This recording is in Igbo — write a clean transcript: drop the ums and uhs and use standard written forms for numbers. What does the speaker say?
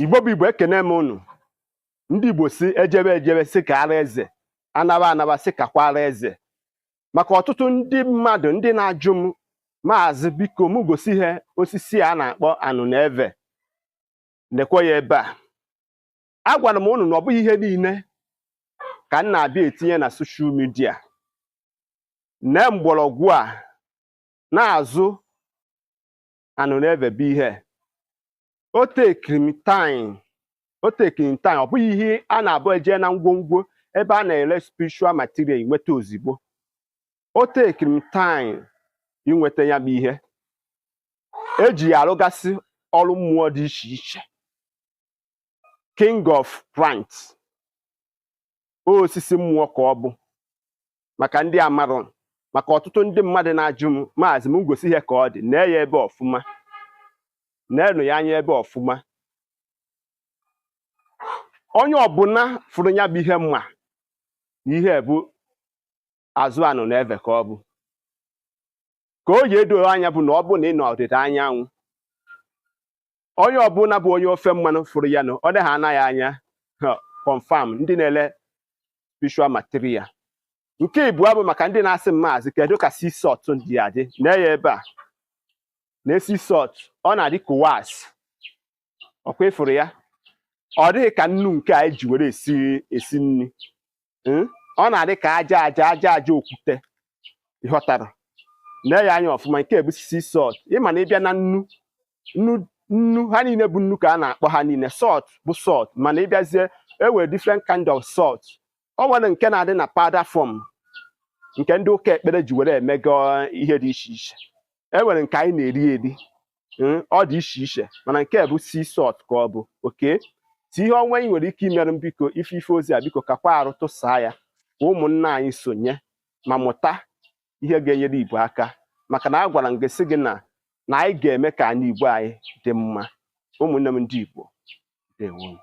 Igbo bụ Igbo, ekene m unu. Ndị Igbo si ejebe ejebe si ka ara eze, anaba anaba si kakwara eze. Maka ọtụtụ ndị mmadụ ndị na-ajụ m, "Maazị, biko mụ gosi ihe osisi a na-akpọ anụneve." Nekwe ya ebe a. Agwara m unu na ọ bụghị ihe niile ka m na-abịa etinye na social media. Nee mgbọrọgwụ a na-azụ anụneve bụ ihe o tekiri m time, o tekiri m time. Ọ bụghị ihe a na-abụ eje na ngwongwo ebe a na-ere spiritual material nweta ozigbo. O tekiri m time inweta ya bụ ihe eji ya arụgasị ọrụ mmụọ dị iche iche. King of plants, osisi mmụọ ka ọ bụ. Maka ndị amarọ, maka ọtụtụ ndị mmadụ na-ajụ m, "Maazị, m gosi ihe ka ọ dị." Nee ya ebe ọfụma, neenụ ya anya ebe ọfụma. Onye ọbụla fụrụ ya bụ ihe mma na ihe bụ azụ anụ na eve ka ọ bụ, ka o ji edo anya bụ na ọ bụ na ị nọ ọdịda anyanwụ, onye ọbụla bụ onye ofe mmanụ fụrụ ya nụ, ọ dị ha anaghị anya confirm ndị na-ele spiritual material. Nke ịbụọ bụ maka ndị na-asị m, "Maazị, kedu ka sea salt dị adị?" Nee ya ebe a na sea salt, ọ na-adị ka wax. Ọkwa ịfụrụ ya, ọ dịghị ka nnu nke a eji were esi esi nri. Ọ na-adị ka aja aja aja aja okwute, ịghọtara? Nee ya anya ọfụma. Nke bụ sea salt. Ịma na ịbịa na nnu nnu nnu, ha niile bụ nnu ka a na-akpọ ha niile. Salt bụ salt, mana ịbịazie, e nwere different kind of salt. O nwere nke na-adị na powder form, nke ndị ụka ekpere ji were emego ihe dị iche iche. E nwere nke anyị na-eri eri. Ọ dị iche iche, mana nke bụ sea salt ka ọ bụ. Oke ti ihe ọnwa ị nwere ike imerụ m, biko, ife ife ozi a, biko kakwa arụ tụsaa ya ka ụmụnna anyị sonye ma mụta ihe ga-enyere Igbo aka, maka na a gwara m gị sị gị na anyị ga-eme ka anyị Igbo anyị dị mma. Ụmụnne m ndị Igbo, ndewo.